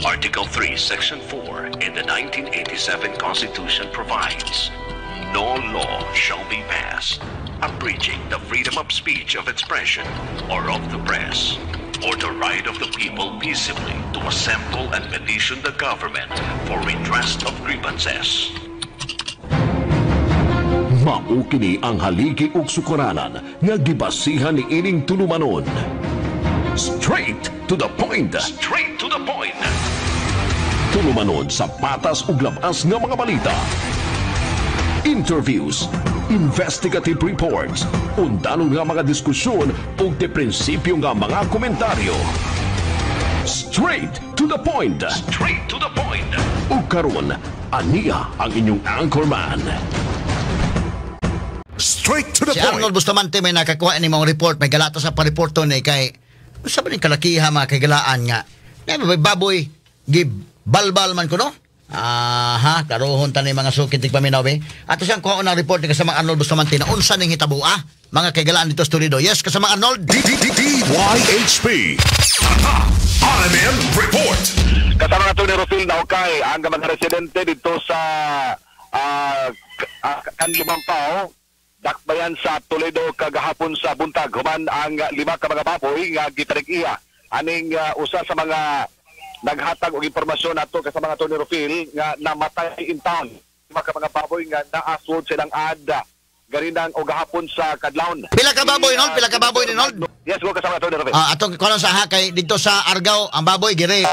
Article 3, Section 4 in the 1987 Constitution provides, "No law shall be passed abridging the freedom of speech, of expression, or of the press, or the right of the people peaceably to assemble and petition the government for redress of grievances." Mao kini ang haligi ug sukaranan nga gibasihan ni ining tulumanon. Straight to the point. Straight to the point. Tulumanon sa patas ug labas nga mga balita. Interviews, investigative reports, undanon nga mga diskusyon ug de prinsipyo nga mga komentaryo. Straight to the point. Straight to the point. Ug karon, aniya ang inyong anchorman. Straight to the Si point. Arnold Bustamante may nakakuha ni mga report, may galato sa pareporto ni kay sa ba ni kalakiha, mga kagalaan nga. Na may baboy gi balbal man kuno. Aha, karohon ta ni mga sukit tigpaminaw be. Ato siyang kuha ng report ni kasamang Arnold Bustamante na unsa ning hitabo mga kagalaan dito sa Toledo. Yes, kasamang Arnold. D D D D YHP. RMN Report. Kasama nga ni Rufil na okay ang mga residente dito sa Kanlumampao, dakbayan sa Toledo kagahapon sa buntag human ang lima ka mga baboy nga gitarig-iya aning usa sa mga naghatag og impormasyon ato kasama nga Tony Rufil nga namatay in town, lima ka mga baboy nga naasod silang ada garinang og gahapon sa kadlawon. Pila ka baboy, Nold? Pila ka baboy ni Nold? Yes, go, kasama Tony Rufil. Ah, atong kuno sa ha kay dito sa Argao ang baboy gire.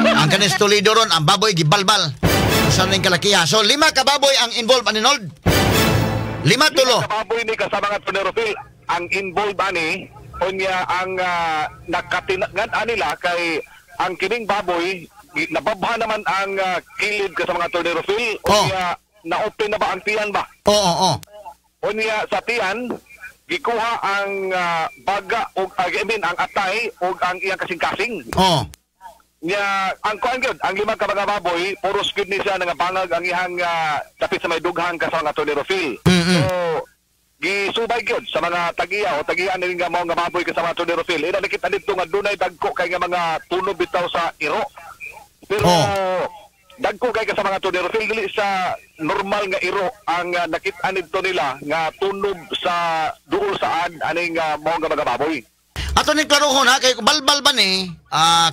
Ang kanis Toledo ron ang baboy gibalbal. Sa ning kalakiha. So lima ka baboy ang involved ani, Nold. Lima, tulo. Lima ka baboy ni kasama nga Tony Rufil ang involved ani. Unya ang nakatinangan anila kay ang kining baboy nababha naman ang kilid kasama nga Tony Rufil. Unya na-open na ba ang tiyan ba? Oo. Unya sa tiyan gikuha ang baga og I mean, ang atay og ang iyang kasing-kasing. Nya ang kuan gyud ang lima ka mga baboy puros gyud ni siya nga bangag ang iyang dapit sa may dughan kasama nga Tony Rufil. So gisubay gyud sa mga tagiya o tagiya ni nga mao nga baboy kasama Tony Rufil. Ina nakita dito nga dunay dagko kay nga mga tunob bitaw sa iro. Pero dagko kay kasama nga Tony Rufil, dili sa normal nga iro ang nakita nidto nila nga tunob sa duol sa ad aning mao nga mga baboy. Ato ni klarohon ha kay balbal ba ni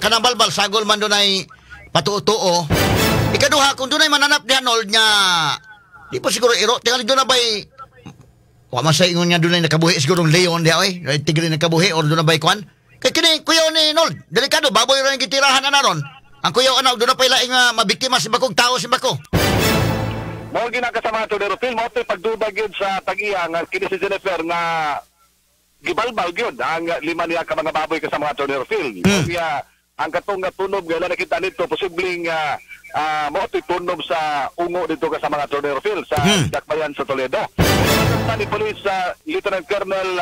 kanang balbal sagol man dunay patuo-tuo. Ikaduha, kung dunay mananap ni Arnold nga di po siguro iro, tingali doon na bay wa man sa ingon nga dunay nakabuhi siguro leon diha oy, dunay tigre nakabuhi or doon na bay kwan. Kay kini kuyaw ni Nold, delikado, baboy ra yung gitirahan na naron. Ang kuyaw ana doon na pay laing mabiktima si bakog tao si bako. Mao gina kasama to Rufil, mao to'y pagduda gyud sa tag-iya nga kini si Jennifer nga gibalbal gyud ang lima niya ka mga baboy kasama to Rufil. Kaya ang katong nga tunob nga nakita nito posibleng mao to'y tunob sa ungo dito kasama nga Tony Rufil sa Dakbayan sa Toledo. Sa ni Police Lieutenant Colonel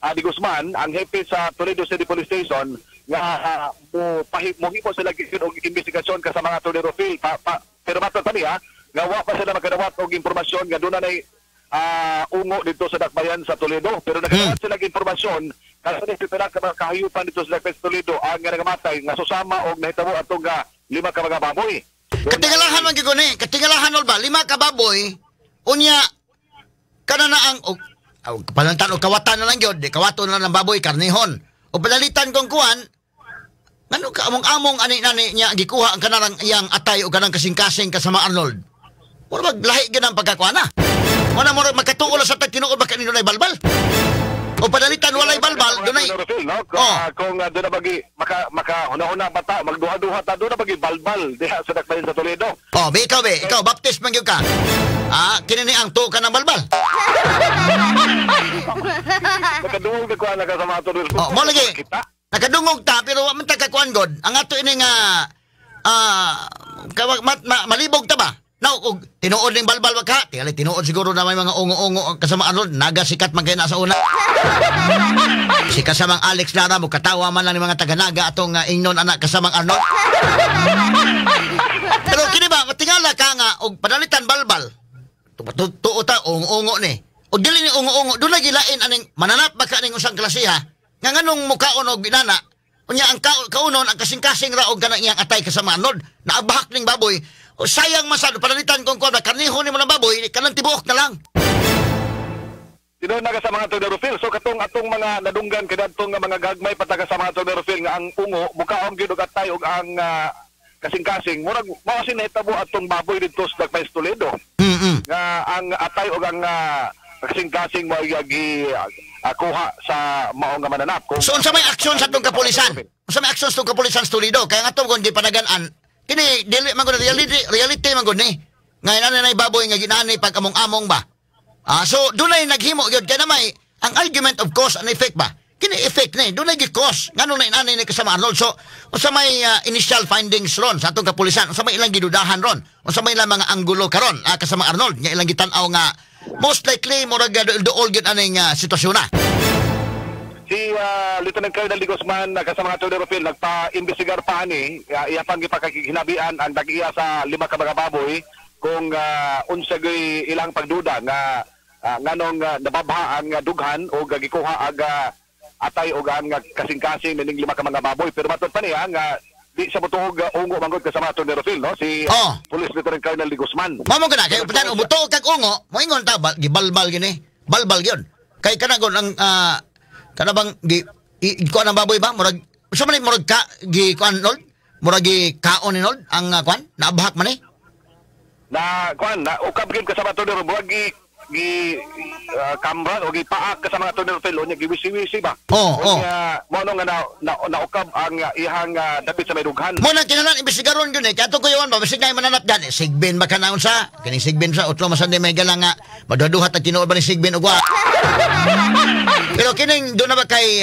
Adi Guzman, ang hepe sa Toledo City Police Station, nga mo pahi mohimo sila gyud og investigasyon kasama nga Tony Rufil pa, pero matod pa niya nga wa pa sila makadawat og impormasyon nga doon na ungo dito sa Dakbayan sa Toledo, pero nakadawat sila og impormasyon kasi ni pila ka mga kahayupan dito sa Dakbayan sa Toledo ang nga nagamatay nga susama og nahitabo atong nga lima ka mga baboy. Katingalahan man gyud ni, katingalahan nol ba lima ka baboy unya kana na ang og palantan og kawatan na lang gyud, di kawaton na lang baboy karnihon. O padalitan kong kuan ngano ka among-among ani nani niya gikuha ang kanarang iyang atay o kanang kasing-kasing kasama Arnold. Mura maglahi gyud ang pagkakuana. Wala mo makatuo lang sa tag tinuod ba kanino balbal. O padalitan walay balbal dunay. No? Kung, kung doon na bagi maka maka huna-huna bata magduha-duha ta doon na bagi balbal diha sa Dakbayan sa Toledo. Oh, be ikaw be, ikaw Baptist man gyud ka. Ah, kini ni ang tuo ka ng balbal. Nakadungog ka kuan ka sa mga Toledo. Oh, mo lagi. Kita. Nakadungog ta pero wa man ta kakuan god. Ang ato ini nga malibog ta ba? Now, og tinuod ning balbal wa ka, tingali tinuod siguro na may mga ungo-ungo ang kasama Arnold, naga sikat man kay na sa una. Si kasamang Alex Lara mo katawa man lang ni mga taga-Naga atong ingnon anak kasamang Arnold. Pero kini ba, matingala ka nga og padalitan balbal. Tuo ta ungo-ungo ni. O dili ni ungo-ungo, doon lagi lain aning mananap ba ka aning usang klase ha? Nga nganong mukaon og inana, Unya ang kaunon ang kasing-kasing ra og kanang iyang atay kasama Arnold. Naabahak ning baboy. O, sayang masado panalitan kung kuan karniho nimo ng baboy kanang tibuok na lang. Tinuod na ka sa mga Tony Rufil. So katong atong mga nadunggan kadadtong nga mga gagmay pataka sa mga Tony Rufil nga ang ungo mukaon gyud og atay og ang kasing-kasing murag mao kasi nahitabo atong baboy didto sa Dakbayan Toledo. Nga ang atay og ang kasing-kasing mo gi kuha sa mao nga mananap. Kung, So unsa may aksyon sa atong kapulisan? Unsa may aksyon sa atong kapulisan sa Toledo? Kaya nga ato kung di panagan-an kini dili man gud reality man gud ni. Nga inani nay baboy nga ginani pag among-among ba. So dunay naghimo gyud kay namay ang argument of cause and effect ba. Kini effect ni dunay gi cause ngano na inani ni kasama Arnold. So unsa may initial findings ron sa atong kapulisan? Unsa may ilang gidudahan ron? Unsa may ilang mga anggulo karon kasama Arnold nga ilang gitan-aw nga most likely murag duol gyud aning sitwasyon na. Si Lieutenant Colonel Di Guzman kasama nga Tony Rufil nagpa-imbestigar pa ani iya pang gipakahinabian ang tag-iya sa lima ka mga baboy kung unsa gyud ilang pagduda nga nganong nababha ang dughan o gikuha ang atay o ang kasing-kasing nining lima ka mga baboy. Pero matod pa niya nga di sa motuog ungo manggod kasama Tony Rufil, no, si Police Lieutenant Colonel Di Guzman. Mamo ka na kay upan umutuog kag ungo moingon ta gibalbal gini balbal gyud kay kanagon ang kana bang gi kuan ang baboy ba murag sa man murag ka gi kuan Nold murag gi kaon ni Nold ang kuan naabhak man eh na kuan na ukab gyud kasama Tony Rufil murag gi kamran o gi paak kasama Tony Rufil unya giwisi-wisi ba. Unya mo no nga naukab ang ihang dapit sa may dughan. Mo nang kinahanglan imbestigaron gyud eh kay ato kuyawan ba bisig na mananap gani sigbin ba kana unsa kining sigbin sa utlo masan di may galang nga maduhaduhat ang tinuod ba ni sigbin og wa. Pero kining doon na ba kay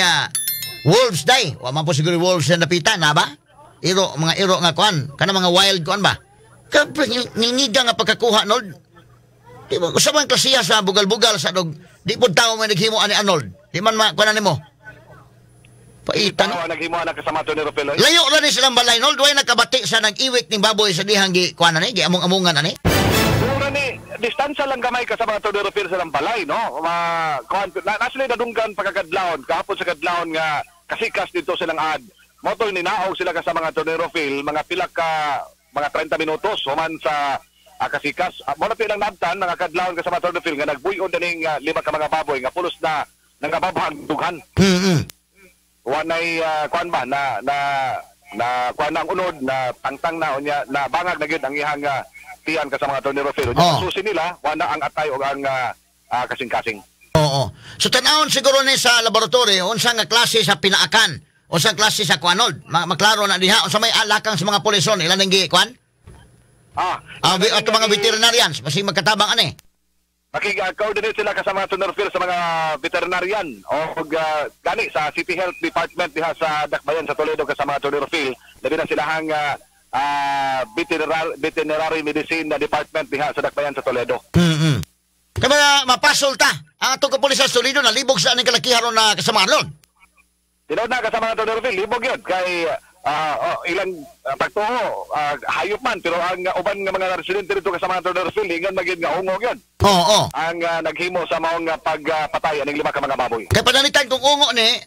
wolves day? Wa man po siguro wolves na napita na ba? Iro, mga iro nga kuan. Kana mga wild kuan ba? Ngilngiga nga pagkakuha, Nold. Di ba? Usa man klasiya sa bugal-bugal sa dog. Di po tao may naghimo ani Arnold. Di man kuan nimo. Paita no. Tao naghimo ana kasama to ni Rufil. Layo ra ni silang balay, Nold. Way nakabati sa nag-iwik ning baboy sa dihang gi kuan ani, gi among-amongan ani. Ni distansya lang gamay kasama to ni Rufil sa balay, no? Kuan na sila nadunggan pagkakadlawon kahapon sa kadlawon nga kasikas dito silang ad. Motoy ninaog sila kasama nga to ni Rufil mga pila ka mga 30 minutos human sa kasikas. Mo na pilang nabtan mga kadlawon kasama to ni Rufil nga nagbuy-on dining lima ka mga baboy nga pulos na nangababhag dughan. Wanay kuan ba na na na kuan ang unod na tangtang na unya na bangag na gyud ang ihang tiyan kasama nga Tony Rufil. Susi nila wala ang atay o ang kasing-kasing. Oo. So tan-awon siguro ni sa laboratory unsa nga klase sa pinaakan, unsa klase sa kuanold. Maklaro na diha unsa may alakang sa mga pulison ilan ang gi kuan? Ato mga veterinarians basi magkatabang ani. Makig-coordinate sila kasama Tony Rufil sa mga veterinarian o gani sa City Health Department diha sa Dakbayan sa Toledo kasama Tony Rufil. Labi na sila hang veterinary medicine na department diha sa Dakbayan sa Toledo. Kaya mapasol ta ang atong kapulisan sa Toledo nalibog sa aning kalakihan ron na kasama Arnold. Tinuod na kasama Tony Rufil, libog yun kay ilang pagtuo hayop man pero ang uban nga mga residente dito kasama Tony Rufil ingon magid nga ungog yun. Oo. Ang naghimo sa maong pagpatay aning lima ka mga baboy. Kay panalitan kung ungo ni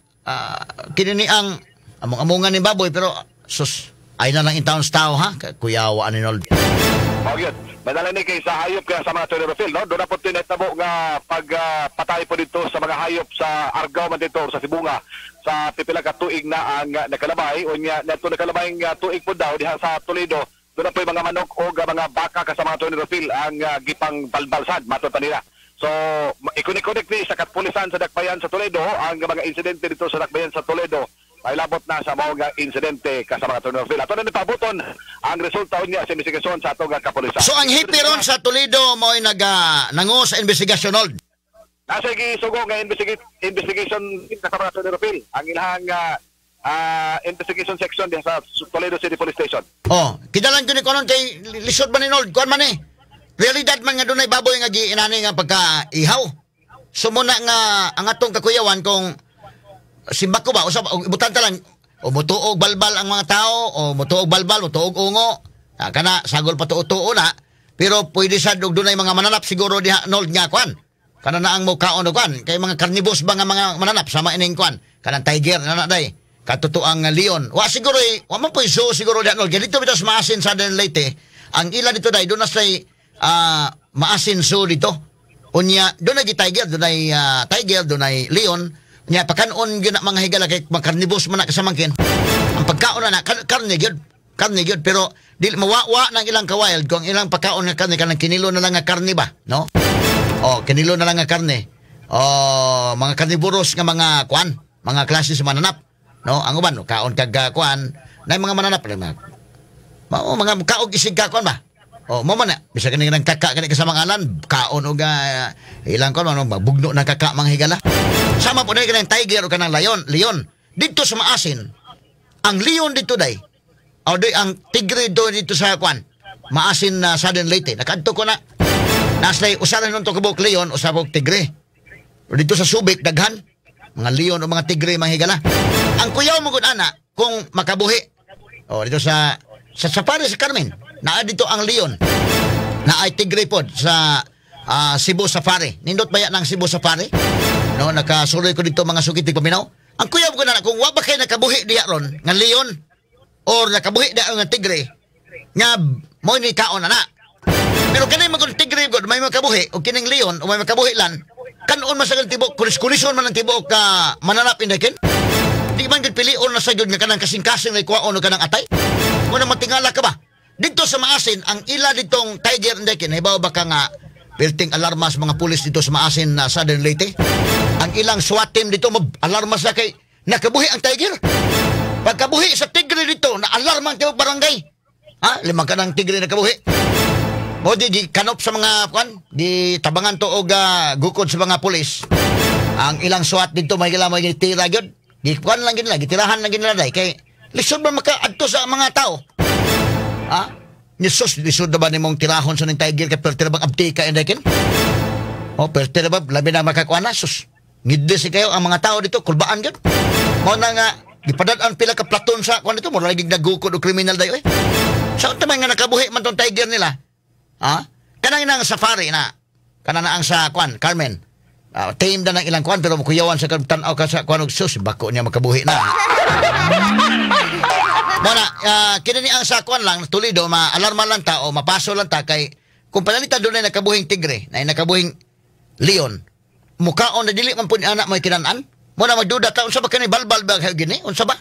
kini ni ang among-amongan ni baboy pero sus ay na lang in-town tao ha kuyawa ani Nold. Oh yun. Madala ni kay sa hayop kaya sa mga Tony Rufil, no? Doon na po tinetabo nga pagpatay po dito sa mga hayop sa Argao man dito sa Sibunga sa pipila ka tuig na ang nakalabay unya nato nakalabay nga tuig po daw diha sa Toledo. Doon na po yung mga manok o mga baka kasama Tony Rufil ang gipang balbalsad matod pa nila. So ikunik-kunik ni sa kapulisan sa Dakbayan sa Toledo ang mga insidente dito sa Dakbayan sa Toledo. Ay labot na sa mga insidente kasama Tony Rufil. Ato na nipabuton ang resulta niya sa investigasyon sa atong kapulisan. So ang hipi ron sa Toledo mo'y nango sa investigasyon, Nold? Nasa gisugo nga investigation kasama Tony Rufil. Ang ilang investigation section diha sa Toledo City Police Station. Oh, kidalan ko ni kunon kay lisod man ni Nold, kuan man eh. Realidad man nga dunay baboy nga giinani nga pagka-ihaw. Sumuna nga ang atong kakuyawan kung simbako ba usab ibutan ta lang o mutuog balbal ang mga tao o mutuog balbal mutuog ungo kana sagol pa tuo-tuo na pero pwede sad og dunay mga mananap siguro diha Nold nga kuan kana na ang mukaon og kuan kay mga carnivores ba nga mga mananap sama ining kuan kanang tiger na day Katotoang leon. Wa siguro eh, wa man po zoo siguro di Arnold. Kaya dito bitaw sa Maasin sa Southern Leyte, ang ila dito dai doon na say Maasin Zoo dito. Unya doon ay tiger, doon ay tiger, doon ay leon. Unya pakanon gyud na mga higala kay mga carnivores man na kasamangkin. Ang pagkaon na na karne gyud. Karne gyud pero dili mawawa ng ilang ka-wild kung ilang pagkaon nga karne kanang kinilo na lang nga karne ba, no? Oh, kinilo na lang nga karne. Oh, mga carnivorous nga mga kuan, mga klase sa mananap. No, ang uban kaon kag kuan, na mga mananap mga mao mga kaog isig ka kuan ba? Oh, mo man na. Bisag kani nang kaka kani kasamang alan, kaon og ilang kuan ano, bugno ng kaka mga higala. Sama po na kanang tiger o kanang lion, leon. Dito sa Maasin, ang leon dito day. O di ang tigre do dito sa kuan. Maasin na Southern Leyte. Nakadto ko na. Naslay usaran nun to kabuk leon, usa kabuk tigre. Dito sa Subic daghan mga leon o mga tigre mga higala. Ang kuyaw mo gud ana kung makabuhi. O dito sa safari sa Carmen, naa dito ang leon. Naay tigre pod sa Cebu Safari. Nindot baya ng Cebu Safari? No, nakasuloy ko dito mga sugit paminaw. Ang kuyaw ko na kung wa ba kay nakabuhi diya ron nga leon or nakabuhi diya nga tigre nga mo ni kaon na na. Pero kanay magud tigre gud may makabuhi o kining leon o may makabuhi lan kanon man sa tibok kulis-kulison man ang tibok ka mananap indakin. Di man gud pilion na sa gyud nga kanang kasing-kasing na ikuwaon o kanang atay. Mo na matingala ka ba? Dito sa Maasin, ang ila ditong tiger indakin, hibaw ba ka nga building alarma sa mga pulis dito sa Maasin na Southern Leyte? Ang ilang SWAT team dito, alarma sa kay nakabuhi ang tiger. Pagkabuhi sa tigre dito, na alarma ang tibok barangay. Ha? Limang ka ng tigre nakabuhi. Mo di kanop sa mga kwan, di tabangan to og gukod sa mga pulis. Ang ilang SWAT dito may gila may tira gyud. Di kwan lang gyud nila, gitirahan lang gyud nila day kay lisod ba makaadto sa mga tao. Ha? Nisus, lisod na ba nimong tirahon sa ning tiger kay perti na bang abti ka indakin? O perti na ba labi na makakuan na sus. Ngidli si kayo ang mga tao dito kulbaan gyud. Mo na nga gipadad-an pila ka platon sa kwan dito mo lagi nagukod og kriminal dayo eh. Sa unta man nga nakabuhi man tong tiger nila. Ha? Kanang inang safari na. Kanang na ang sa kwan, Carmen. Tame na ng ilang kwan pero kuyawan sa tan-aw ka sa kwan og sus bako niya makabuhi na. Muna, kini ni ang sa kwan lang Toledo ma-alarma lang ta o mapaso lang ta kay kung panalita doon ay nakabuhing tigre, na nakabuhing leon, mukaon na dili man po ni anak may kinan-an. Muna magduda ta unsa ba kani balbal ba kayo gini? Unsa ba?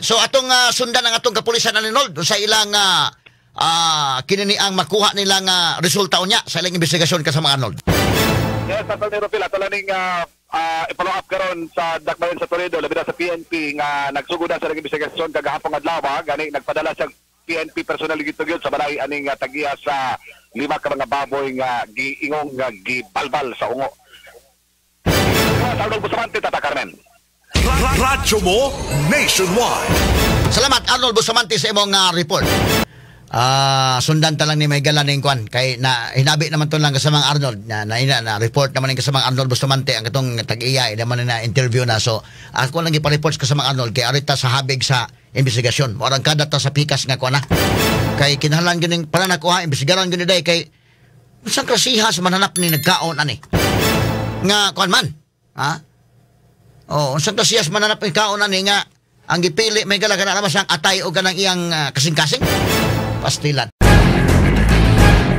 So atong sundan ang atong kapulisan ani Nold sa ilang kini ni ang makuha nilang resulta unya sa ilang investigasyon kasama Arnold. Yes, Atty. Rufil, ato lang ning i-follow up karon sa dakbayan sa Toledo, labi na sa PNP nga nagsugod na sa ilang investigasyon kagahapon adlaw, gani nagpadala sa PNP personnel gito gyud sa balay aning tagiya sa lima ka mga baboy nga giingong nga gibalbal sa ungo. Arnold Bustamante, Tata Carmen. Radyo mo nationwide. Salamat Arnold Bustamante sa imong report. Sundan ta lang ni may gala ning kwan kay na hinabi naman to lang kasamang Arnold na na, na, na report naman ning kasamang Arnold Bustamante ang katong tag-iya naman na interview na, so ako lang gipa-report kasamang Arnold kay arita sa habig sa investigasyon mo arangkada ta sa pikas nga kuan na kay kinahanglan gyud para nakuha imbestigaran gyud day kay unsang klasiha sa mananap ni nagkaon ani nga kuan man, ha? Oh, unsang klasiha sa mananap ni kaon ani nga ang gipili may gala kana ang atay o kanang iyang kasing-kasing pastilan.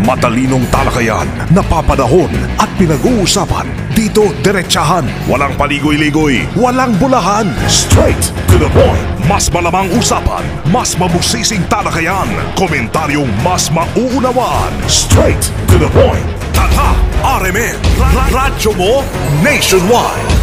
Matalinong talakayan, napapanahon at pinag-uusapan. Dito diretsahan, walang paligoy-ligoy, walang bulahan. Straight to the point. Mas malamang usapan, mas mabusising talakayan, komentaryong mas mauunawaan. Straight to the point. Tata RMN, Radyo mo nationwide.